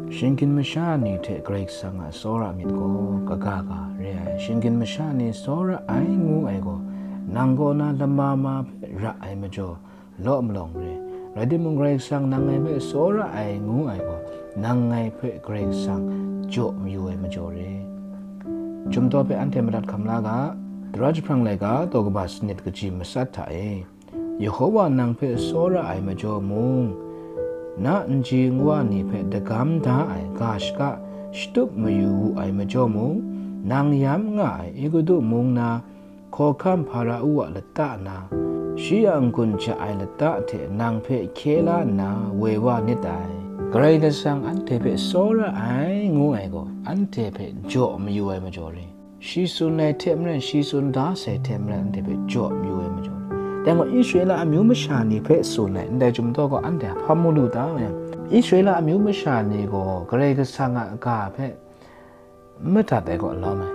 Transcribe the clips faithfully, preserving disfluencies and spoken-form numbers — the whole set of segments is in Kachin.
Shinggyim masha ni hte Karai Kasang a tsawra myit gaw kaga ga re ai. Shinggyim masha ni tsawra ai ngu ai gaw, nang kaw na lama ma hpe ra ai majaw, law malawng re. Rai timung, Karai Kasang nang ngai hpe tsawra ai ngu ai gaw, nang ngai hpe Karai Kasang jaw mayu ai majaw re. Chyum daw hpe anhte madat hkam la ga, Tara jahprang laika daw kaba sanit kaji matsat hta e, Yehowa nang hpe tsawra ai majaw mung, na nji nwa ni hpe dagam da ai ga shaka shatup mayu wu ai majaw mung, nang yam nga ai Egutu mung na hkawhkam Hpara-u a lata na, shi a n-gun ja ai lata hte nang hpe hkye la nna woi wa nit dai. Karai Kasang anhte hpe tsawra ai ngu ai gaw, anhte hpe jaw mayu ai majaw re. Shi tsun ai hte maren, shi tsun da sai hte maren, anhte hpe jaw mayu ai majaw re. Dai gaw, Israela amyu masha ni hpe tsun ai ndai chyum daw gaw, anhte hpa mu lu ta yang, Israela amyu masha ni gaw Karai Kasang a ga hpe n madat ai gaw lawm ai.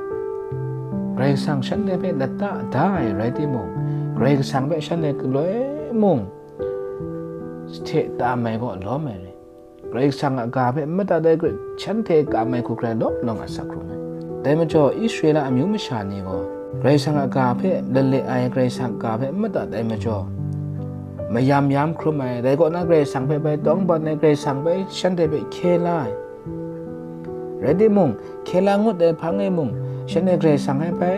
Karai Kasang shanhte hpe lata da ai rai timung, Karai Kasang hpe shanhte galoi mung hte tam ai gaw lawm ai re. Karai Kasang a ga hpe n madat ai, shanhte kam ai hku hkrai lawm lawng a sak hkrum ai. Dai majaw, Israela amyu masha ni gaw Karai Kasang a ga hpe lale ai, Karai Kasang a ga hpe n madat ai majaw, mayam yam hkrum ai. Dai kaw na, Karai Kasang hpe bai tawng bat ai, Karai Kasang bai shanhte hpe hkye la ai. Rai timung, hkye la ngut ai hpang e mung, shanhte Karai Kasang hpe bai,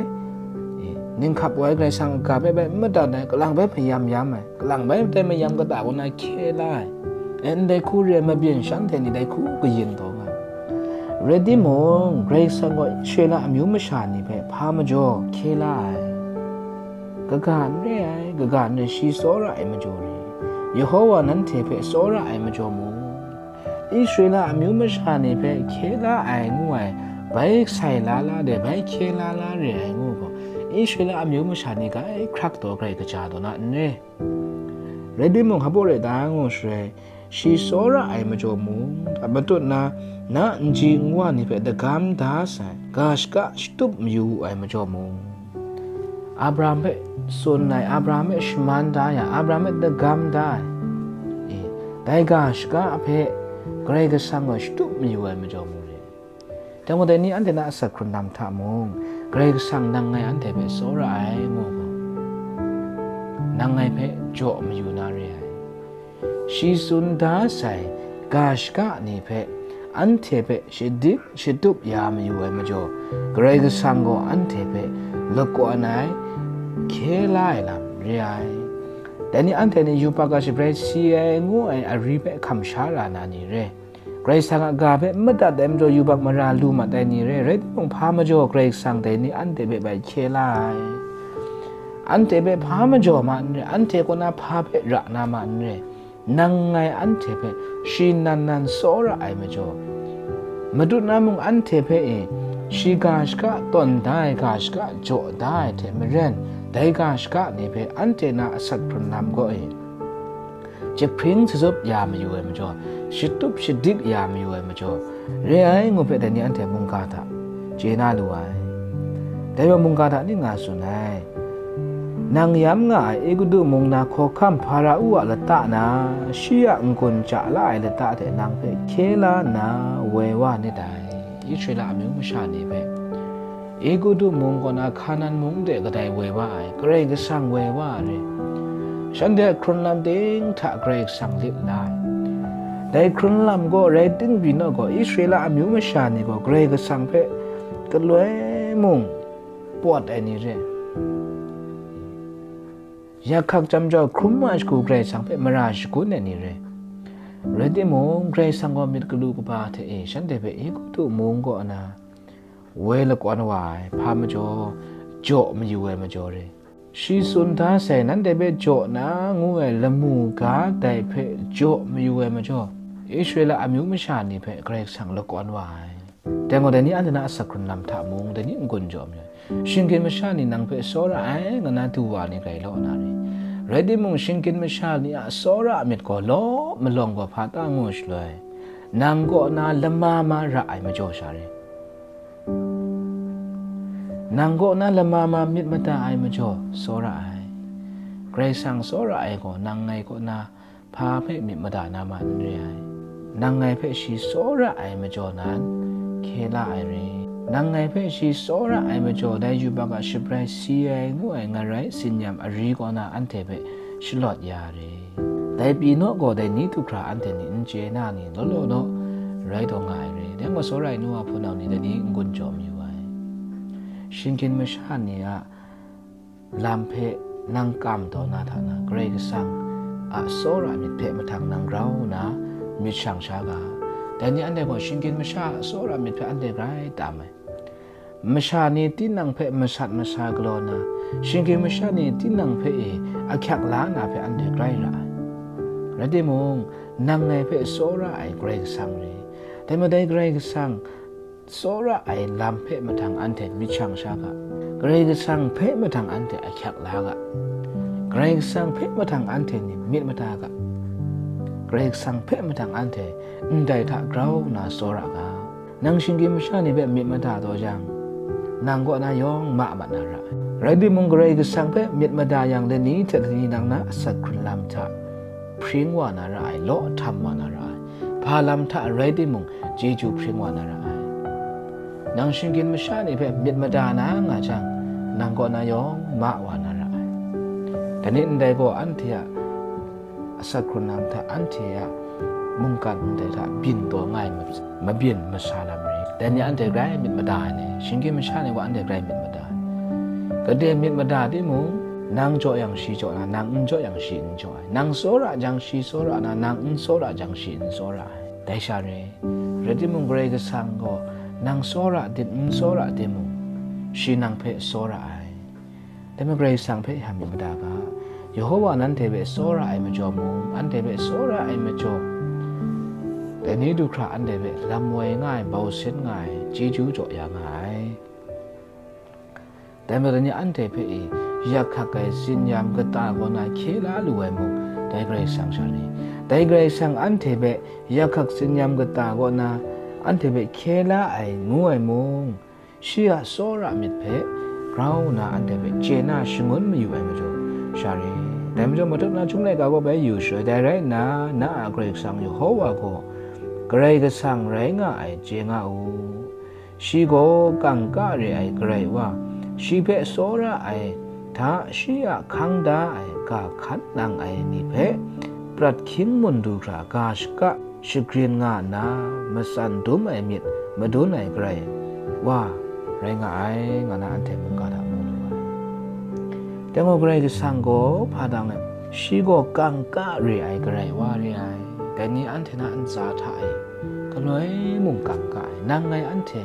e, ninghkap wa ai, Karai Kasang a ga hpe bai n madat ai, kalang bai mayam yam ai, kalang bai matai mayam kata kaw na hkye la ai. E, ndai hku re ai mabyin shanhte ni dai hku kayin taw nga ai. Rai timung, Karai Kasang gaw Israela amyu masha ni hpe hpa majaw hkye la ai. Kaga n re ai, kaga n re, shi tsawra ai majaw re. Yehowa nanhte hpe tsawra ai majaw mung, Israela amyu masha ni hpe hkye la ai ngu ai, bai sai la la de, bai hkye la la re ai ngu gaw, Israela amyu masha ni grai hkrak taw, grai kaja taw na n re. Rai timung, hpa baw rai ta ngu shaloi, shi tsawra ai majaw mung, a matut na, na nji nwa ni hpe dagam da sai, ga shaka shatup mayu wu ai majaw mung, Abraham hpe tsun ai, Abraham hpe shaman da ya, Abraham hpe dagam da ai, e, dai ga shaka hpe Karai Kasang gaw shatup mayu ai majaw mung re. Dai gaw, dai ni anhte na asak hkrun lam hta mung, Karai Kasang nang ngai anhte hpe tsawra ai ngu gaw, nang ngai hpe jaw mayu na re ai. Shi tsun da sai ga shaka ni hpe, anhte hpe shadik shatup ya mayu ai majaw, Karai Kasang gaw anhte hpe lakawn ai, hkye la ai lam re ai. Dai ni anhte ni yubak a shabrai si ai ngu ai ari hpe hkam sha ra na ni re. Karai Kasang a ga hpe n madat ai majaw yubak mara lu mat ai ni re, rai timung, hpa majaw Karai Kasang dai ni anhte hpe bai hkye la ai. Anhte hpe hpa majaw ma n re, anhte kaw na hpa hpe ra na ma n re, nang ngai anhte hpe shi nan nan tsawra ai majaw, matut na mung anhte hpe e, shi ga shaka tawn da ai, ga shaka jaw da ai hte maren, dai ga shaka ni hpe anhte na asak hkrun lam gaw e, jahpring shatsup ya mayu ai majaw, shatup shadik ya mayu ai majaw, re ai ngu hpe dai ni anhte mungga hta chye na lu ai. Dai wa mungga hta ning nga tsun ai. Nang yam nga ai Egutu mung na hkawhkam Hpara-u a lata na, shi a n-gun ja la ai lata hte nang hpe hkye la nna woi wa nit dai. Israela amyu masha ni hpe Egutu mung kaw na Hkanan mung de kadai woi wa ai, Karai Kasang woi wa ai re. Shanhte a hkrun lam ting hta Karai Kasang lit la ai. Dai hkrun lam gaw rai ting byin gaw, Israela amyu masha ni gaw Karai Kasang hpe galoi mung pawt ai ni re. Yak hkak jam jau hkrum ai shagu Karai Kasang hpe mara shagun ai ni re. Rai timung, Karai Kasang gaw myit galu kaba hte e shanhte hpe Egutu mung kaw na woi lakawn wa ai, hpa majaw, jaw mayu ai majaw re. Shi tsun da sai, nanhte hpe jaw na ngu ai lamu ga dai hpe jaw mayu ai majaw, Israela amyu masha ni hpe Karai Kasang lakawn wa ai. Dai gaw, dai ni anhte na asak hkrun lam hta mung, dai ni n-gun jaw mayu ai. Shinggyim masha ni nang hpe tsawra ai, nga na du wa ni grai law na re. Rai timung, shinggyim masha ni a tsawra a myit gaw law malawng gaw hpa ta ngu shaloi, nang kaw na lama ma ra ai majaw sha re. Nang kaw na lama ma myit mada ai majaw tsawra ai. Karai Kasang tsawra ai gaw nang ngai kaw na hpa hpe myit mada na ma n re ai. Nang ngai hpe shi tsawra ai majaw nan, hkye la ai re. Nang ngai hpe shi tsawra ai majaw dai yubak a shabrai si ai ngu ai ngarai tsin-yam ari kaw na anhte hpe shalawt ya re. Dai pyi naw gaw dai ni du hkra anhte ni n chye na ni law law naw rai taw nga ai re. Dai gaw tsawra ai nu a hpunau ni dai ni n-gun jaw mayu ai. Shinggyim masha ni a lam hpe nang kam taw na hta na, Karai Kasang a tsawra myit hpe mahtang nang grau nna myit shang sha ga. Dai ni anhte gaw shinggyim masha a tsawra myit hpe anhte grai tam ai. Masha ni tinang hpe masat masa galaw na, shinggyim masha ni tinang hpe e ahkyak la na hpe anhte grai ra ai. Rai timung, nang ngai hpe tsawra ai Karai Kasang re. Dai majaw Karai Kasang tsawra ai lam hpe mahtang anhte myit shang sha ga. Karai Kasang hpe mahtang anhte ahkyak la ga. Karai Kasang hpe mahtang anhte ni myit mada ga. Karai Kasang hpe mahtang anhte ndai hta grau nna tsawra ga. Nang shinggyim masha ni hpe myit mada taw jang, nang kaw na yawng ma mat na ra ai. Rai timung, Karai Kasang hpe myit mada yang, lani hte lani nang na asak hkrun lam hta hpring wa na ra ai, law htam wa na ra ai. Hpa lam hta rai timung, chyeju hpring wa na ra ai. Nang shinggyim masha ni hpe myit mada na nga jang, nang kaw na yawng ma wa na ra ai. Dai ni ndai gaw, anhte a asak hkrun lam hta anhte a mungkan ndai hta byin taw nga ai ma-, mabyin masa lam rai. Dai ni anhte grai myit mada ai ni, shinggyim masha ni gaw anhte grai myit mada ai. Gade myit mada timung, nang jaw yang shi jaw na, nang n jaw yang shi n jaw ai. Nang tsawra jang shi tsawra na, nang n tsawra jang shi n tsawra ai. Dai sha re, rai timung, Karai Kasang gaw nang tsawra dim, n tsawra timung, shi nang hpe tsawra ai. Dai majaw Karai Kasang hpe hkam myit mada ga. Yehowa nanhte hpe tsawra ai majaw mung, anhte hpe tsawra ai majaw, dai ni du hkra anhte hpe lam woi nga ai, bau sin nga ai, chyeju jaw ya nga ai. Dai majaw ni anhte hpe e yak hkak ai tsin-yam kata kaw na hkye la lu ai mung, dai Karai Kasang sha ni. Dai Karai Kasang anhte hpe yak hkak tsin-yam kata kaw na anhte hpe hkye la ai ngu ai mung, shi a tsawra myit hpe grau nna anhte hpe chye na shangun mayu ai majaw sha re. Dai majaw matut na Chyum laika kaw bai yu shaloi, dai rai nna, na a Karai Kasang Yehowa gaw Karai Kasang rai nga ai chye nga u. Shi gaw kangka re ai Karai Wa, shi hpe tsawra ai hta shi a hkang da ai ga hkan nang ai ni hpe prat hkying mun du hkra ga shaka shagrin nga nna, matsan dum ai myit madun ai Karai Wa rai nga ai, nga na anhte mungga hta mu lu ai. Dai gaw Karai Kasang gaw hpa dang ai? Shi gaw kangka re ai Karai Wa re ai. Dai ni anhte na ntsa hta e galoi mung kangka ai. Nang ngai anhte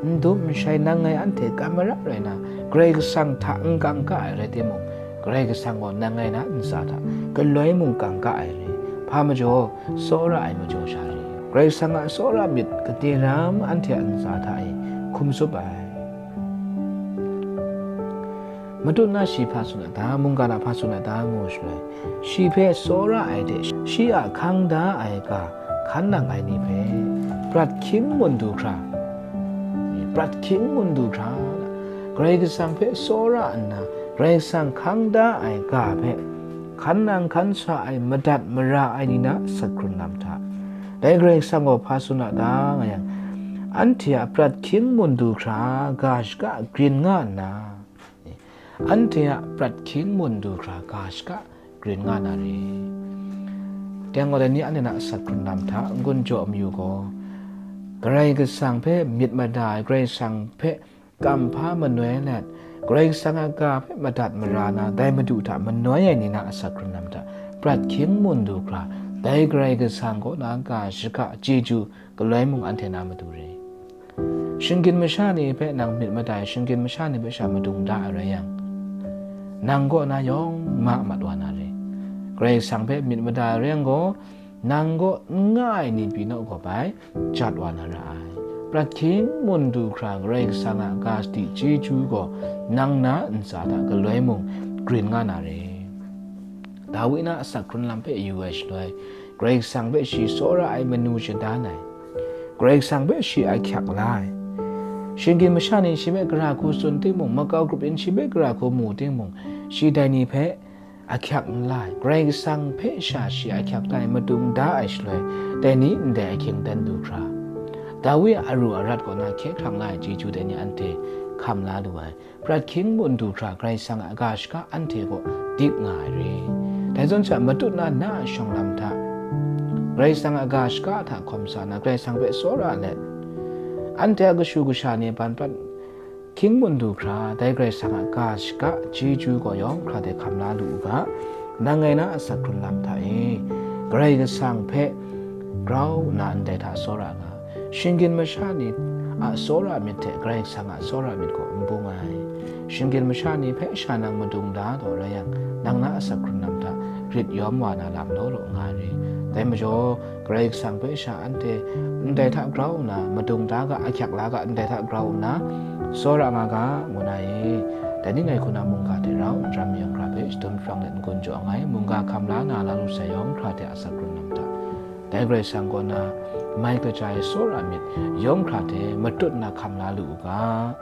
n dum n shai, nang ngai anhte kam marat rai na, Karai Kasang hta n kangka ai rai timung, Karai Kasang gaw nang ngai na ntsa hta galoi mung kangka ai re. Hpa majaw? Tsawra ai majaw sha re. Karai Kasang a tsawra myit gade lam anhte a ntsa hta e hkum tsup ai. Matut na shi hpa tsun a ta, mungkan a hpa tsun a ta ngu shaloi, shi hpe tsawra ai hte shi a hkang da ai ga hkan nang ai ni hpe prat hkying mun du hkra, prat hkying mun du hkra, Karai Kasang hpe tsawra nna, Karai Kasang hkang da ai ga hpe hkan nang hkan sa ai madat mara ai ni na asak hkrun lam hta, dai Karai Kasang gaw hpa tsun a ta nga yang, anhte a prat hkying mun du hkra ga shaka grin nga nna, anhte a prat hkying mun du hkra ga shaka grin nga na re. Dai gaw, dai ni anhte na asak hkrun lam hta n-gun jaw mayu gaw, Karai Kasang hpe myit mada ai, Karai Kasang hpe kamhpa manoi let, Karai Kasang a ga hpe madat mara na, dai Madu hta manoi ai ni na asak hkrun lam hta prat hkying mun du hkra, dai Karai Kasang kaw na ga shaka chyeju galoi mung anhte na matu re. Shinggyim masha ni hpe nang myit mada ai, shinggyim masha ni hpe sha madung da ai rai yang, nang kaw na yawng ma mat wa na re. Karai Kasang hpe myit mada ai rai yang gaw, nang kaw n nga ai ni pyi naw gaw bai jat wa na ra ai. Prat hkying mun du hkra Karai Kasang a ga sadi chyeju gaw nang na ntsa hta galoi mung grin nga na re. Dawi na asak hkrun lam hpe yu ai shaloi, Karai Kasang hpe shi tsawra ai manu shadan ai, Karai Kasang hpe shi ahkyak la ai, shinggyim masha ni shi hpe gara hku tsun timung, makau grup yin shi hpe gara hku mu timung, shi dai ni hpe ahkyak n la ai, Karai Kasang hpe sha shi ahkyak la ai madung da ai shaloi, dai ni ndai ahkying dan du hkra, Dawi a aru arat kaw na hkye hkrang la ai chyeju dai ni anhte hkam la lu ai. Prat hkying mun du hkra Karai Kasang a ga shaka anhte kaw dik nga ai re. Dai zawn sha, matut na na a shawng lam hta Karai Kasang a ga shaka hta hkawm sa na, Karai Kasang hpe tsawra let, anhte a kashu kasha ni ban prat hkying mun du hkra, dai Karai Kasang a ga shaka chyeju gaw yawng hkra de hkam la lu u ga, nang ngai na a asak hkrun lam hta e, Karai Kasang hpe grau nna ndai hta tsawra nga, shinggyim masha ni a tsawra myit hte Karai Kasang a tsawra myit gaw n bung ai. Shinggyim masha ni hpe sha nang madung da taw rai yang, nang na a asak hkrun lam hta rit yawm wa na lam law law nga ai re. Dai majaw, Karai Kasang hpe sha anhte ndai hta grau nna madung da ga, ahkyak la ga, ndai hta grau nna tsawra nga ga, ngu na e. Dai ni ngai hku na mungga hte rau n ram mayawng hkra hpe shadum sharang let n-gun jaw nga ai, mungga hkam la na la lu sai yawng hkra hte a asak hkrun lam hta, dai Karai Kasang kaw na mai kaja ai tsawra myit yawng hkra hte matut nna hkam la lu u ga.